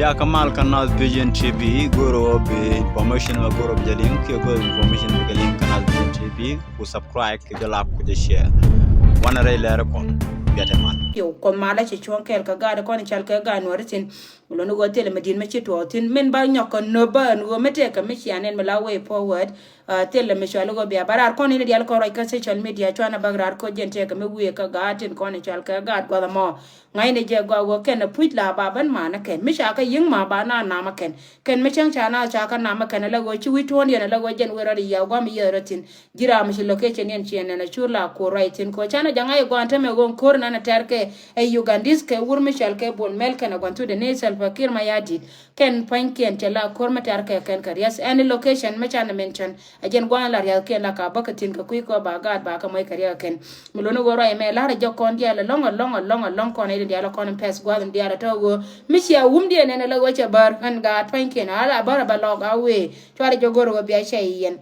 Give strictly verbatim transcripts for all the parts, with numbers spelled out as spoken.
Ya kamal kä Naath Vision T V, goro bi information ma goro bi jɛ liŋ, kiɛ goro information bi jɛ liŋ kä Naath Vision T V, ku subscribe, kiɛ jɛ like, ku jɛ share. Wanɛ rɛy lɛr kɔn, biatɛ mal. Piu kɔn malä ci cuɔ̱ŋ kɛɛl kä gaat kɔn i̱ cal kɛ gaat Nuäri thi̱n. Lon i̱ ɣöö thilɛ mi di̱t mi ci tuɔɔk thi̱n. Min ba nyɔk kɛ nöp bä ɛn ɣöö mi tɛkɛ mi cia nɛn mi la way forward. Thilɛ mi cual i̱ ɣöö bia bä raar kɔn in i̱ diaal kɔn ruac kä social media cuanɛ bäk raar koc jɛn tɛkɛ mi wiee kä gaat tin kɔn i̱ cal kɛ gaat gua̱th ɛmɔ. Ŋa̱cnɛ jɛ gɔaa ɣöö kɛn ɛ puc la ba ben manä kɛn. Mi ca kɛ yi̱ŋ ma ba na namä kɛn. Kɛn mi cäŋ ca na ca kɛ namä kɛn ala ɣöö ci wi̱c tuɔ̱ɔ̱ndiɛn ala ɣöö jɛn wëë rɔ̱t i̱ yia gua̱a̱m i̱ yiëë rɔ̱t thi̱n. Ji̱ ram mi ci location yɛn ciɛ nɛn a cur la kuɔr ruac thi̱n kɛ ɣöö canɛ ja̱ŋ a i̱ gua̱a̱n tämɛ ɣöö ko̱r nɛn a tɛr kɛ ɛ Ugandese kɛ wur mi cɔal kɛ Bol Mel kɛn a gua̱n thut ɛ ni Salva Kiir Mayardit. Kɛn pua̱nykiɛn cɛ la ko̱r mi tɛr kɛ kɛn kɛ riath ɛn i̱ location mi canɛ mention. A jɛn gua̱a̱n la riathkiɛn la ka bäkɛ thi̱n kɛ kui̱ kɔ ba gaat ba kɛ muɔc kɛ riath kɛn. Mi luni ɣöö ruac ɛmɛ la̱rä jɔk kɔn diaal ɛlɔ̱ŋ ɛlɔ̱ŋ ɛlɔ̱ŋ ɛlɔ̱ŋ kɔn ɛ diaal kɔn in pɛth gua̱a̱th in diaal ɛ tɔ̱ ɣöö mi cia wumdiɛn ɛn ɛ la ɣöö cɛ bär ɛn gaat pua̱nykiɛn a la bär ɛ bä lɔk a wëë. Cuarɛ jɔk go̱r ɣöö bia cɛ yɛn.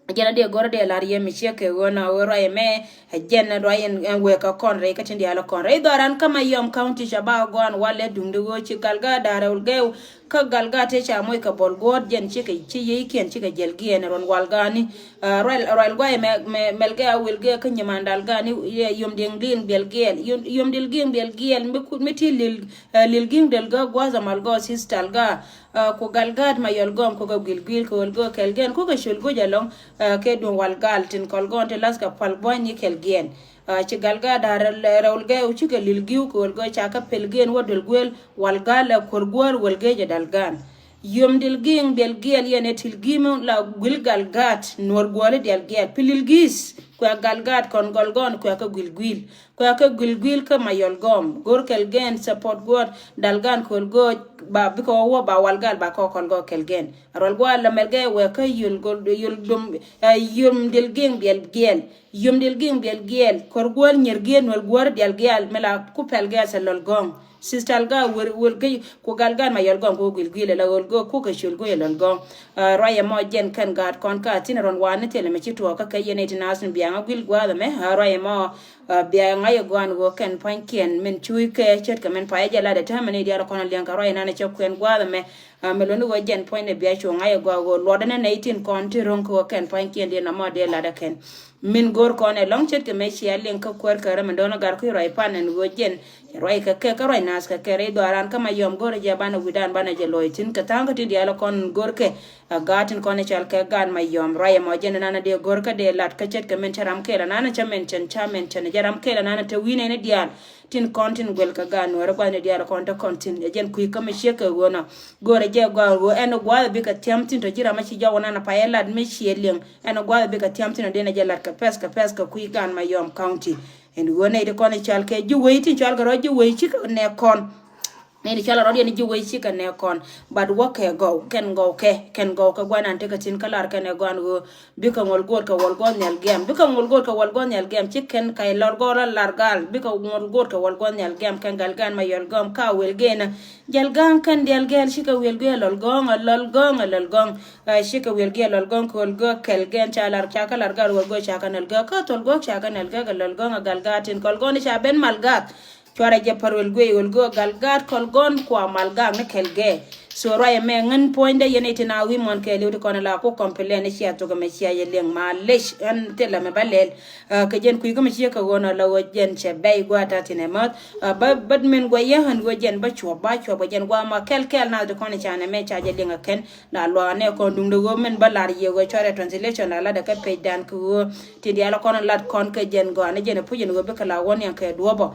Jɛn a dee go̱r a dee lar yɛ mi ciek kɛ ɣöö na ɣöö ruac ɛmɛ. Ɛ jɛn ruac ɛn wëë kä kɔn rɛy kä tin diaal kɔn rɛy dhɔran kä Mayom County ca ba gɔan walɛ duŋdi ɣöö ci Galga Da̱rɛ Wulgɛw. Kä Galga tëë ca moc kɛ bɔl guɔ̱ɔ̱t jɛn cikɛ ci yiëëkiɛn cikɛ jɛl giɛɛn ruɔn walgani. Ruɛl ruɛl guay mɛ mɛ mɛl gɛ a wil gɛ kä nyiman dal gani. Yom diɛŋ diɛŋ biɛl giɛɛl yom diɛl giɛŋ biɛl giɛɛl mi kut mi ti lil lil giŋ del gä gua̱th a mal gɔ sistal ga. Ku gal gaat ma yɔl gɔm ku kɛ guil guil kɛ wël gɔ kɛl gɛn ku kɛ cul guc alɔŋ. Kɛ duŋ wal gal tin kɔl gɔn ti lath kɛ pal buany ni kɛl gɛn. Ci gal gaat da̱r rɛwl gɛ u cikɛ lil giw kɛ wël gɔ ca kɛ pel gɛn wä duel guel wal gal ɛ kuɔr guäär wël gɛ jɛ dal gan. Yom dil giŋ biɛl giɛl yɛn ɛ til gi̱m la guil gal gaat nuɔr guɔli diɛl giɛl pi lil gi̱i̱th. Kuɛ gal gaat kɔn gɔl gɔn kuɛ kɛ guil guil. Kuɛ kɛ guil guil kä ma yɔl gɔm go̱r kɛl gɛn support guɔt dal gan kuɔl go̱o̱c. Ba bikɛ wä wä ba wal gal ba kɔ kɔl gɔk kɛl gɛn. Ruɔl gual la mɛl gɛ wɛ kä yul gol yul dum. Yom dil giŋ biɛl giɛl. Yom dil giŋ biɛl giɛl kɔr guɔl nyir giɛl nuɔl guɔr diɛl giɛl mi la ku pɛl gɛ sɛ lɔl gɔŋ. Sistal ga wër wër gëy ku gal gan ma yɔl gɔŋ ku guil guil la wër gɔ ku kɛ cul guil lɔl gɔŋ. Ruac ɛmɔ jɛn kɛn gaat kɔn ka thin ruɔn wan ni thilɛ mɛ ci tuɔɔk kä kɛ yɛn iti naas ni biaŋ a guil guath ɛmɛ. Ruac ɛmɔ bia ŋa̱c ɛ guan wä kɛn pua̱nykiɛn min cuy kɛ ce̱tkɛ min payɛ jɛ lat ɛ täämɛ ni diaal kɔn a liɛŋ kɛ ruac nan ɛ cɛ kuɛn guath ɛmɛ. Mɛ loni wä jɛn pua̱ny ni bia cu ŋa̱c ɛ guan wä luɔt ɛn ɛ nɛy tin kɔn ti ro̱ŋ kɛ wä kɛn pua̱nykiɛn diɛn ɛmɔ dee lat ɛ kɛn. Min go̱r kɔn ɛ lɔŋ ce̱tkɛ mɛ cia liŋ kä kuäär kärä mi do̱n ɛ gar kui̱ ruac pan ɛn ɣöö jɛn ruac kɛ kɛ kä ruac naath kɛ kɛ rɛy dhɔaaran kä ma yɔm go̱r ɛ jɛ banɛ wi̱dan banɛ jɛ lɔc thi̱n kɛ tha̱a̱ŋ kä ti diaal ɛ kɔn go̱r kɛ. A gaat tin kɔn ɛ cɔal kɛ gaat ma yɔm ruac ɛmɔ jɛn ɛnan ɛ dee go̱r kä dee lat kä ce̱tkɛ min cä ram kɛɛl ɛnan ɛ cä min cɛn cä min cɛn ɛ jɛ ram kɛɛl ɛnan ɛ te wi̱n ɛn ɛ diaal. Tin kɔn tin guɛl kɛ gaat nuɔ̱ɔ̱rä gua̱thni diaal kɔn te kɔn thi̱n ɛ jɛn kui̱ kä mi ciek kɛ ɣöö nɔ. Go̱o̱rɛ jɛ gɔaa ɣöö ɛn gua̱a̱th bikɛ thiam thi̱n tɔ ji̱ ram a ci jɔw nɛn a payɛ lat mi ciɛ liŋ. Ɛn gua̱a̱th bikɛ thiam thi̱n ɔ den a jɛ lat kɛ pɛth kɛ pɛth kɛ kui̱ gan ma yɔm county. Ɛn ɣöö nɛy ti kɔn i̱ cɔal kɛ ji̱ wec tin cɔal kɛ rɔ ji̱ wec cikɛ nɛ kɔn. Nɛy ti cɔal rɔ diɛn ji̱ wec cikɛ nɛ kɔn. But wä kɛ gɔw kɛn gɔw kɛ kɛn gɔw kɛ gua̱nan tekɛ thi̱n kä lar kɛn ɛ gɔan ɣöö bikɛ ŋuɔl go̱o̱r kɛ wal guɔ̱n nhial gɛm bikɛ ŋuɔl go̱o̱r kɛ wal guɔ̱n nhial gɛm ci kɛn kay lɔr gɔr la lar gal bikɛ ŋuɔl go̱o̱r kɛ wal guɔ̱n nhial gɛm kɛn gal gan ma yɔl gɔm ka wel gɛn. Jal gaŋ kɛn dial gɛl cikɛ wel gɛl lɔl gɔŋ a lɔl gɔŋ a lɔl gɔŋ. Cikɛ wel gɛl lɔl gɔŋ kɛ wal gɔk kɛl gɛn ca lar ca kɛ lar gal wal gɔk ca kɛ nɛl gɛk kä thol gɔk ca kɛ nɛl gɛk a lɔl gɔŋ a gal gal tin kɔl gɔn ca ben mal gak. Cuarɛ jɛ pär wël guey wël guey gal gaat kɔl gɔn kua mal gak ni kɛl gɛ. So ruac ɛmɛ ŋän puɔ̱nydɛ yɛn iti na wi̱i̱ muɔ̱n kɛɛliw ti kɔn la ku complain ni cia thok ɛmɛ cia yɛ liɛŋ ma lec ɣän thilɛ mɛ ba lɛl. Kɛ jɛn kui̱ kä mi ciek kɛ ɣöö nɔ la ɣöö jɛn cɛ bɛy gua̱a̱th ta̱thi̱n ɛmɔth. Bä bät min gua̱ yä ɣän ɣöö jɛn bä cuɔp ba cuɔp kɛ jɛn gua̱a̱ ma kɛl kɛl na ti kɔn i̱ ca nɛmɛ ca jɛ liɛŋ ɛ kɛn. La luaak nɛ kɔn duŋdɛ ɣöö min bä lar yɛ ɣöö cuarɛ translation la latdɛ kɛ pecdan kɛ ɣöö ti diaal kɔn lat kɔn kɛ jɛn gɔaa ni jɛn ɛ puc ɛn ɣöö bikɛ la wä niɛŋ kɛ duɔ̱pɔ.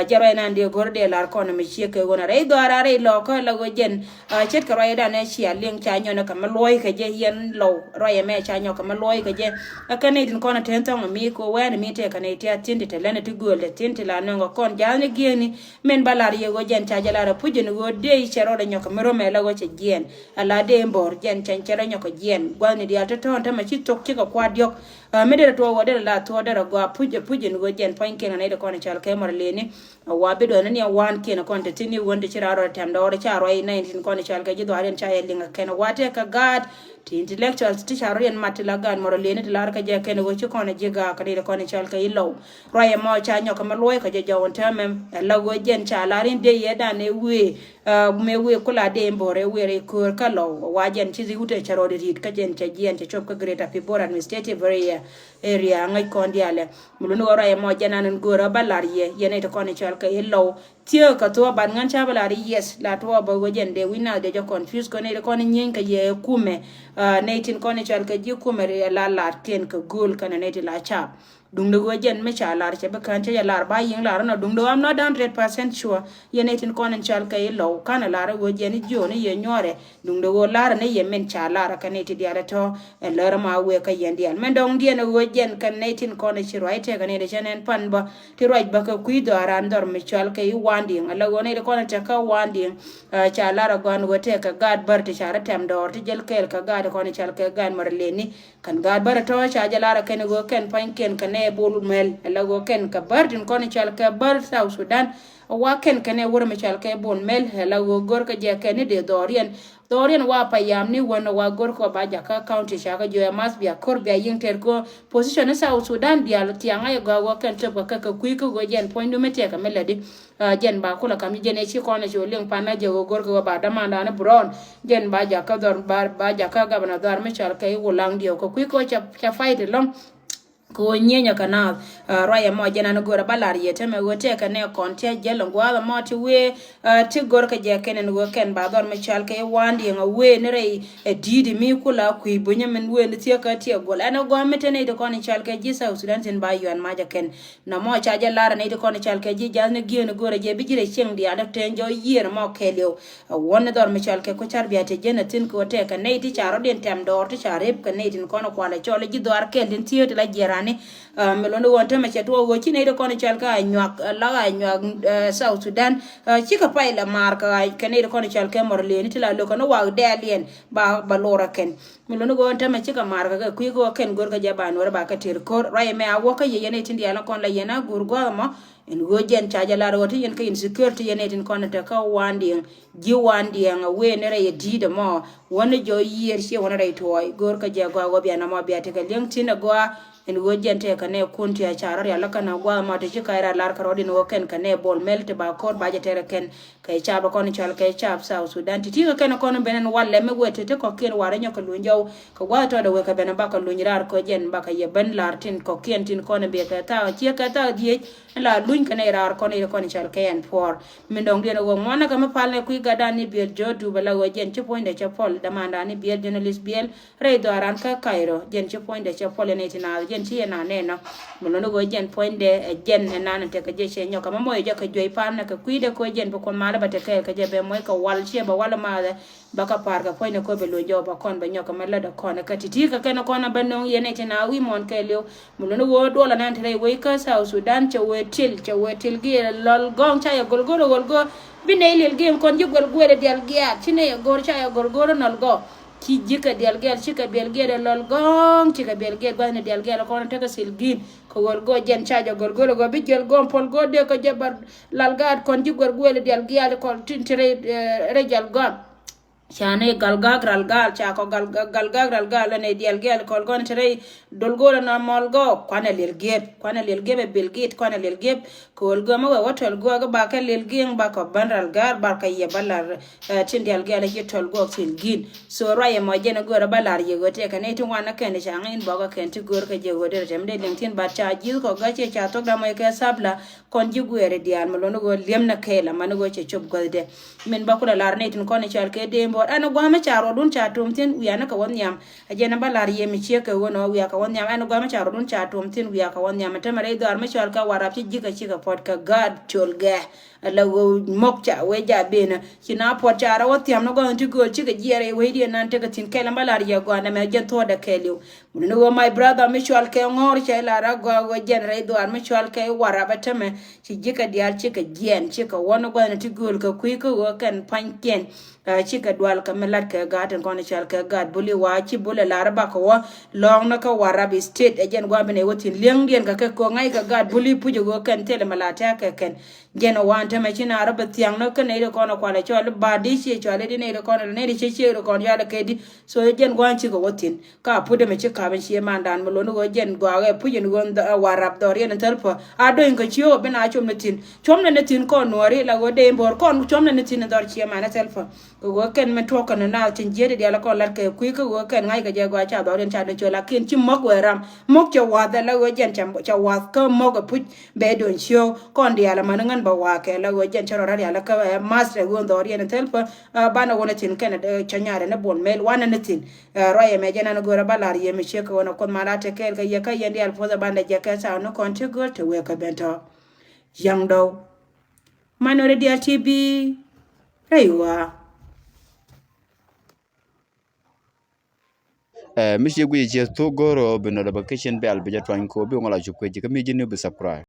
Jɛ ruac nan dee go̱r dee lar kɔn mi ciek kɛ ɣöö na rɛy dhɔaar a rɛy lɔɔkä la ɣöö jɛn. Ce̱tkɛ ruac dan ɛ cia liŋ ca nyɔn kɛ mi luɔ̱ɔ̱y kɛ jɛ yɛn lɔw ruac ɛmɛ ca nyɔk kɛ mi luɔ̱ɔ̱y kɛ jɛ. Ɛ kɛn nɛy tin kɔn ɛ ten thɔŋ mi kɛ wɛn mi tëë kɛ nɛy tiath tin ti te lɛn ɛ ti gööl dɛ tin ti la nöŋ kɛ kɔn ja̱a̱th ni gieni. Min ba lar yɛ ɣöö jɛn ca jɛ lar ɛ puc ɛn ɣöö dee cɛ rɔɔdɛ nyɔk kɛ mi römɛ la ɣöö cɛ jiɛɛn. Ala dee in bo̱r jɛn cɛn cɛ rɔ nyɔk kɛ jiɛn gua̱thni diaal tɔ̱tɔ̱ ɛn tämɛ ci thok cikɛ kua̱r diɔ̱k. Mi derɛ tuɔɔk wä derɛ la thuɔ̱ɔ̱k derɛ gɔaa puc ɛ puc in ɣöö jɛn pua̱nykiɛn kɛ nɛy ti kɔn i̱ cɔal kɛ mɔr leni. Wa bi duɔ̱n ni ni ɛ wankiɛn kɔn te thi̱n ni wän ti ci raar rɔ tɛm dɔɔr ca ruac nɛy tin kɔn i̱ cɔal kɛ ji̱ dhuaar in ca yɛ liŋ ɛ kɛn wa tɛk kɛ gaat. Ti intellectuals ti ca rɔ riɛn mat ti la gaat mɔrɔ leni ti lar kä jɛ kɛn ɣöö ci kɔn a ji̱ gaak kɛ ni ti kɔn in cɔal kɛ i̱ Lɔw. Ruac ɛmɔ ca nyɔk kɛ mi luɔc kɛ jɛ jɔw in täämɛ. Ɛ la ɣöö jɛn ca lar in dee yɛ dan ɛ wee, ɛ, mëë wee kula dee in bo̱r ɛ wee rɛy köör kä Lɔw. Wa jɛn ci ri̱wt ɛ cɛ rɔɔd ri̱t kä jɛn cɛ jiɛn cɛ cop kä Greater Pibor Administrative Area, area ŋäc kɔn diaalɛ. Mi luni ɣöö ruac ɛmɔ jɛn an in go̱o̱rä bä lar yɛ, yɛn ɛ ti kɔn in cɔal kɛ i̱ Lɔw. Thiek kɛ thuɔɔk, but ŋän ca bä lar i̱ yes, la tuɔɔk bä ɣöö jɛn dee wi̱c naath dee jɛ confuse kɔn nɛy ti kɔn in nyieeny kɛ yɛ kumɛ. Ah, nɛy tin kɔn in cɔal kɛ ji̱ kumɛ ri la lar ken kɛ gööl kɛnɛ nɛy ti la cap. Duŋdɛ ɣöö jɛn mi ca lar cɛ bi kään cɛ jɛ lar ba yiŋ lar inɔ, duŋdɛ ɣöö I'm not hundred percent sure. Yɛn nɛy tin kɔn in cɔal kɛ i̱ Lɔw, känɛ lar ɣöö jɛn i̱ jiöön i̱ yɛ nyuɔrɛ. Duŋdɛ ɣöö lar ni yɛ min ca lar kɛ nɛy ti diaal ɛ tɔ̱. Ɛ lär ma wëë kä yɛn diaal. Mɛn dɔŋdiɛn ɛ ɣöö jɛn kɛ nɛy tin kɔn ɛ ci ruac tɛk kɛ nɛy ti cɛ nɛn pan bä. Ti ruac bä kɛ kui̱ dhɔaaran dhɔr mi cɔal kɛ i̱ Wandiɛŋ. Ala ɣöö nɛy ti kɔn ɛ tɛk kä Wandiɛŋ, ɛ, ca lar ɛ gɔ̱a̱n ɣöö tɛk kɛ gaat bär ti ca rɔ tɛm dɔɔr ti jäl kɛɛl kɛ gaat ti kɔn ɛ cɔal kɛ gaat mɔr leni. Kɛn gaat bär tɔ̱ ca jɛ lar ɛ kɛn ɣöö kɛn pa̱nykiɛn kɛ nɛy Bol Mel. Ala ɣöö kɛn kɛ bär tin kɔn ɛ cɔal kɛ bär South Sudan. Wa kɛn kɛ nɛy wär mi cɔal kɛ Bol Mel. Ala ɣöö gör kɛ jɛ kɛn ni dee dhɔriɛn. Dhɔriɛn wa payam ni wän wa gör kɔ ba jakä county ca kä jiö ɛ math bia kor bia yiŋ tɛr kɔ position ni South Sudan dial thiaŋ a yɛ gɔaa wä kɛn töp kɛ kɛ kui̱ kä ɣöö jɛn puɔ̱nydu mi tɛk kɛ mi lätdi. Ah, jɛn ba kulɛ kam ji̱ jɛn ɛ ci kɔn ɛ ci wä liŋ pan na jɛ ɣöö gör kɛ wä ba dämandan ni Brown. Jɛn ba jakä dhɔr ba, ba jakä gabana dhɔr mi cɔal kɛ i̱ Wulaŋ diɛw kɛ kui̱ kɔ ca, ca fight ɛlɔ̱ŋ. Kɛ ɣöö nyieenyɛ kɛ naath, ah, ruac ɛmɔ jɛn an go̱o̱rä bä lar yɛ tɛmɛ ɣöö tɛkɛ nɛ kɔn tiac jɛl in gua̱a̱th ɛmɔ ti wee, ah, ti go̱r kɛ jɛ kɛn in ɣöö kɛn ba dhɔr mi cɔal kɛ i̱ Wandiɛŋ a wee ni rɛy ɛ di̱i̱t mi kula kui̱ bunyä min wee ni thiekä tiɛ gol. Ɛn ɛ gɔaa mi te nɛy ti kɔn in cɔal kɛ ji̱ South Sudan tin ba yuan mac ɛ kɛn. Nɔmɔ ca jɛ lar ɛ nɛy ti kɔn in cɔal kɛ ji̱ ja̱th ni gi̱eeni go̱rɛ jɛ bi ji̱ rɛ cieŋ diaal ni tëë jɔw yiëër ɛmɔ kɛɛliw. A wuɔ̱n ni dhɔr mi cɔal kɛ ku car bia te jɛn a thi̱n kɛ wä tɛk kɛ nɛy ti ca rɔ̱diɛn tɛm dɔɔr ti ca rep kɛ nɛy tin kɔn kualɛ cɔl ji̱ dhɔaar kɛl tin thieet ti la jiɛrani. Ah, mi luɔ̱n i̱ ɣɔn tämɛ cɛ tuɔɔk ɣöö ci nɛy ti kɔn cɔal kɛ Anyuak, ah, la Anyuak, ah, South Sudan. Ah, cikɛ pay la maar kɛ ɣac kɛ nɛy ti kɔn cɔal kɛ mɔr lëëni ti la lo̱k kɛn i̱ wak dɛɛliɛn ba, ba lor a kɛn. Mi luɔ̱n i̱ ɣöö tämɛ cikɛ maar kɛ kɛ kui̱ kɛ ɣöö kɛn go̱r kɛ jɛ ba nuɔ̱ɔ̱r ba kɛ tëër ko̱r. Ruac ɛmɛ a wä kä yɛ yɛn nɛy tin diaal ni kɔn la yɛn a go̱r gua̱a̱th ɛmɔ. Ɛn ɣöö jɛn ca jɛ lar ɣöö ti yɛn kä insecurity yɛn nɛy tin kɔn te kä Wandiɛŋ. Ji̱ Wandiɛŋ a wee ni rɛy ɛ di̱i̱t ɛmɔ. Wän ni jɔw yiëër ciɛ wän ni rɛy tuɔɔy. Go̱o̱r kä jɛ gɔaa ɣöö bia nɔmɔ bia tekɛ li̱eŋ tin ɛ gɔaa. Ɛn ɣöö jɛn tekɛ nɛ kun ti a ca rɔ rial kä na gua̱a̱th ɛmɔ ti ci ka̱c rat lar kä rɔɔd in ɣöö kɛn kɛ nɛ Bol Mel ti ba ko̱r ba jɛ tɛrɛ kɛn. Kɛ cap ɛ kɔn cɔal kɛ cap South Sudan. Ti ti kɛ kɛn ɛ kɔn ben ɛn walɛ mi wee ti ti kɔ̱kiɛn warɛ nyɔk kɛ luny jɔw. Kɛ gua̱a̱th tɔɔdɛ wee kɛ ben ɛ bakɛ luny raar kɔ jɛn bakɛ yɛ ben lar tin kɔ̱kiɛn tin kɔn bia kɛ thaak ciɛ kɛ thaak dhieec. Ɛn la luny kɛ nɛy raar kɔn i̱ kɔn cɔal kɛ ɛn puɔ̱ɔ̱r. Min dɔ̱ŋ diɛn ɛ ɣöö ŋuɔ̱nä kɛ mi pal nɛ kui̱ gatdan ni Biɛl Jo̱o̱t Dup ɛ la ɣöö jɛn ci puɔ̱nydɛ cɛ puɔl dämandan ni Biɛl journalist Biɛl rɛy dhɔaaran kä Cairo. Jɛn ci puɔ̱nydɛ cɛ puɔl ɛn iti naath jɛn ci yɛ na nɛn nɔ. Mi luɔ̱n i̱ ɣöö jɛn puɔ̱nydɛ ɛ jɛn ɛ nan tekɛ jɛ cɛ nyɔk kɛ mɛ mɔyɛ jɛ kɛ juey pal nɛ kɛ kui̱dɛ kɛ ɣöö jɛn bi kuɔn malä bɛ tekɛ kɛ jɛ bɛ mɔy kɛ wal ciɛ bɛ wal maathɛ. Bä kä pa̱a̱r kɛ puɔ̱ny ni köp ɛ lo̱c jɔw bä kɔn bɛ nyɔk kɛ mɛ lätdɛ kɔn kä ti̱ti̱ kɛ kɛn kɔn a bä no̱o̱ŋ yɛn ɛ ti na wi̱i̱ muɔ̱ɔ̱n kɛɛliw. Mi luni ɣöö duɔlɛ nan te rɛy wec kä South Sudan cɛ wee til, cɛ wee til giɛɛr lɔl gɔ̱ŋ ca yɛ go̱l go̱r ɛ ɣöl go̱r. Bi nɛy lil giɛɛr kɔn ji̱ guɛl guɛɛr ɛ dial giaar ci nɛy ɛ go̱r ca yɛ go̱l go̱r ɛ nɔl gɔ̱ŋ. Ci ji̱ kɛ dial giaar, ci kɛ biɛl giɛɛr ɛ lɔl gɔ̱ŋ, ci kɛ biɛl giɛɛr gua̱thni dial giaar kɔn tekɛ sil gi̱n. Kɛ ɣöl go̱r jɛn ca jɛ go̱l go̱r ɛ ɣöl bi jiɛl gɔ̱ŋ puɔl go̱r dee kɛ jɛ bä lal gaat kɔn ji̱ guɛl guɛɛr ɛ dial giaar kɔn tin te rɛy, eh, rɛy jal gɔ̱ŋ. Ca nɛ gal gak ral gal, ca kɔ gal, gal gak ral gal, nɛ diɛl gɛl kɔl gɔn te rɛy dol gol nɔ mɔl gɔ, kuanɛ lil giet, kuanɛ lil giet bɛ bil giet, kuanɛ lil giet, kɔl gɔ mɛ wɛ wä tɔl gɔ gɛ ba kɛ lil giet ba kɔ ban ral gal, ba kɛ yɛ ba lar, eh, tin diɛl gɛl yɛ tɔl gɔ sil gin. So ruac ɛmɔ jɛn gör ba lar yɛ gɔ tɛ kɛ nɛ ti wan kɛn ca ŋin bɔ kɛ kɛn ti gör kɛ jɛ gɔ dɛ tɛm dɛ liŋ tin ba ca ji̱th kɔ gɔ cɛ ca thok da mɔ kɛ sabla, kɔn ji̱ guɛɛri diaal mi luɔ̱n i̱ ɣöö li̱em ni kɛɛl amäni ɣöö cɛ cop guäthdɛ. Min bä kulɛ lar nɛy tin kɔn i̱ cɔal kɛ dee in bo̱o̱r ɛn i̱ gua̱a̱mä ca ruɔdun ca tuɔm thi̱n wiaa ni kɛ wä nhiam. Ɛ jɛn in bä lar yɛ mi ciek kɛ ɣöö nɔ wiaa kɛ wä nhiam ɛn i̱ gua̱a̱mä ca ruɔdun ca tuɔm thi̱n wiaa kɛ wä nhiam. Ɛ tämɛ rɛy dhɔaar mi cɔal kɛ Warap ci ji̱ kɛ cikɛ puɔt kɛ gaat col gɛ. Ɛ la ɣöö mɔk ca wee ja benä ci na puɔt ca rɔ wä thiam ni gɔn ti gööl cikɛ jiɛɛr ɛ wee diɛ nan tekɛ thi̱n kɛl in bä lar yɛ gua̱a̱n ɛmɛ jɛn thuɔ̱ɔ̱dɛ kɛɛliw. Mun ni ɣöö my brother mi cual kɛ ŋɔ̱ɔ̱r cɛ la ra gɔaa ɣöö jɛn rɛy dhuaar mi cual kɛ Warap ɛ tämɛ. Ci ji̱ kɛ diaal cikɛ jiɛɛn cikɛ wä ni gua̱thni ti gööl kɛ kui̱ kä ɣöö kɛn pa̱nykiɛn. Ɛ, cikɛ duaar Cɔal kɛ mi lat kɛ gaat tin kɔn cɔal kɛ gaat buli wa ci buli lar bak kɛ wä lɔŋ ni kä Warrap State. Ɛ jɛn gua̱a̱ bi nɛ wä thi̱n li̱eŋdiɛn kɛ kɛ kɛ ŋa̱c kɛ gaat buli puc ɛ ɣöö kɛn thilɛ mi la tɛ̈ kɛ kɛn. Jɛn ɛ wan tämɛ ci na rɔ bi thiaŋ ni kä nɛy ti kɔn ɛ kualɛ cɔal i̱ ba di ciɛ cɔal i̱ di nɛy ti kɔn ɛ nɛy ti ciɛ ciɛ ti kɔn cɔal ɛ kɛ di. So ɛ jɛn gua̱a̱ cikɛ wä thi̱n. Ka put dämɛ ci ka̱p in cie mandan mi lon i̱ ɣöö jɛn gɔakɛ puc in ɣöö Warrap dhɔriɛn in thäl pä. A do̱ny kɛ ciöök ɛ bi na com ni thi̱n. Cuɔ̱mnɛ ni thi̱n kɔn nuɔ̱ɔ̱ri la ɣöö dee in bo̱o̱r kɔn cuɔ̱mnɛ ni thi̱n in dhɔr cie man in thäl pä. Kɛ ɣöö kɛn min tuɔ̱k kɛn naath tin jiɛt i̱ diaal kɔn la̱t kɛ kui̱ kä ɣöö kɛn ŋa̱c kɛ jɛ gɔaa ca dhɔriɛn ca dee ciöök lakin ci mɔ̱k wee ram. Mɔ̱k cɛ wa̱th ɛ la ɣöö jɛn ca wa̱th kä mɔ̱k ɛ puc bɛ do̱ny ciöök. Kɔn diaal ɛ mani ŋän bä wa̱a̱ kɛ la ɣöö jɛn cä rɔ rat diaal kä ɛ math ɛ ɣöö in dhɔriɛn in thäl pä. Banɛ wä ni thi̱n kɛn ɛ cä nyarɛ ni buɔl mɛl wanɛ ni thi̱n. Ruacɛ mɛ jɛn an go̱o̱rä ba lar yɛ mi ciek kɛ ɣöö nɛ Kuoth mal a te kɛɛl kɛ yɛ kä yɛn diaal puɔth ɛ bandɛ jɛ kɛ thaak ni kɔn ti go̱o̱r te wëë kɛ ben tɔ̱. Yaŋ dɔw. Manɔri diaal ti bi rɛy ɣɔaa. Ɛ mi ciek guic ciɛ thok go̱o̱r ɣöö bi notification bell bi jɛ tuany kɛ ɣöö bi ŋɔl a cup kɛ ji̱ kä mi ji̱ ni bi subscribe.